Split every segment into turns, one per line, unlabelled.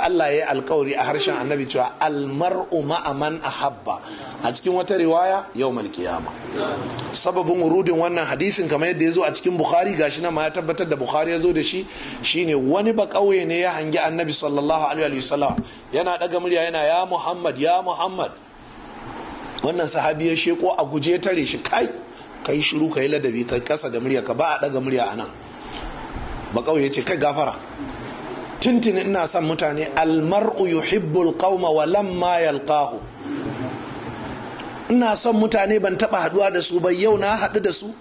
Allah ya yi alkawari a harshen annabi cewa almar'u ma'a man ahabba a cikin wata riwaya yawmal qiyama. Sababin wurudin wannan hadisin kamar yadda ya zo a cikin Bukhari, gashi nan ma ya tabbatar da Bukhari ya zo da shi, shine wani ba kauye ne ya hangi annabi sallallahu alaihi wasallam yana daga murya yana ya Muhammad, ya Muhammad. Wannan sahabi ya sheko a guje tare shi, kai kai shiru, kai ladabi, kai kasa da murya ka, ba a daga murya anan. Ba kauye ya ce kai gafara, tuntuni ina son mutane, almar'u yuhibbul qauma wa lamma yalqahu, ina son mutane ban taba haduwa da su ba, yau na hadu da su,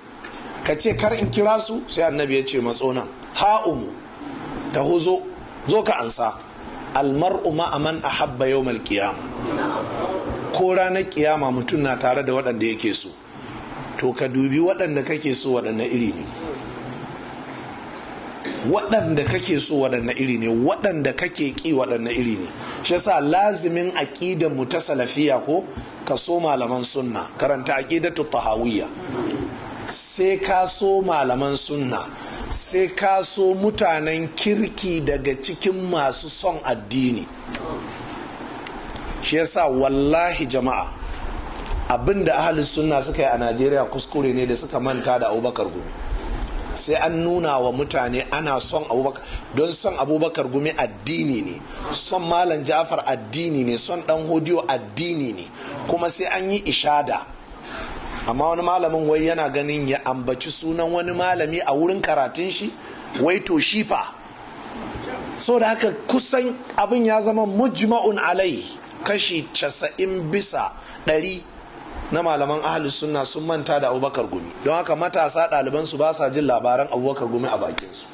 ka ce kar in kira su. Sai annabi ya ce matso nan, ha'umu taho, zo zo ka ansa, almar'u ma'a man ahabba yawmal qiyama. Ko ranar kiyama mutum na tare da waɗanda yake so. To ka dubi waɗanda kake so waɗanne iri ne, waɗanda kake so waɗanne iri ne, waɗanda kake ƙi waɗanne iri ne. Shi yasa lazimin aƙidan mu ta salafiya ko ka so malaman sunna, karanta aqidatu tahawiyya, sai ka so malaman sunna, sai ka so mutanen kirki daga cikin masu son addini. Shi yasa wallahi jama'a, abinda ahli sunna suka yi a Najeriya kuskure ne da suka manta da Abubakar Gumi. Sai an nuna wa mutane ana son Abubakar, don son Abubakar Gumi addini ne, son Malam Jafar addini ne, son Dan Hodiyo addini ne, kuma sai an yi ishada. Amma wani malamin wai yana ganin ya ambaci sunan wani malami a wurin karatun shi, wai to shi fa. So da haka kusan abin ya zama mujma'un alai, kashi 90% na malaman ahalus sunna sun manta da Abubakar Gumi. Don haka matasa ɗalibansu ba sa jin labaran Abubakar Gumi a bakinsu.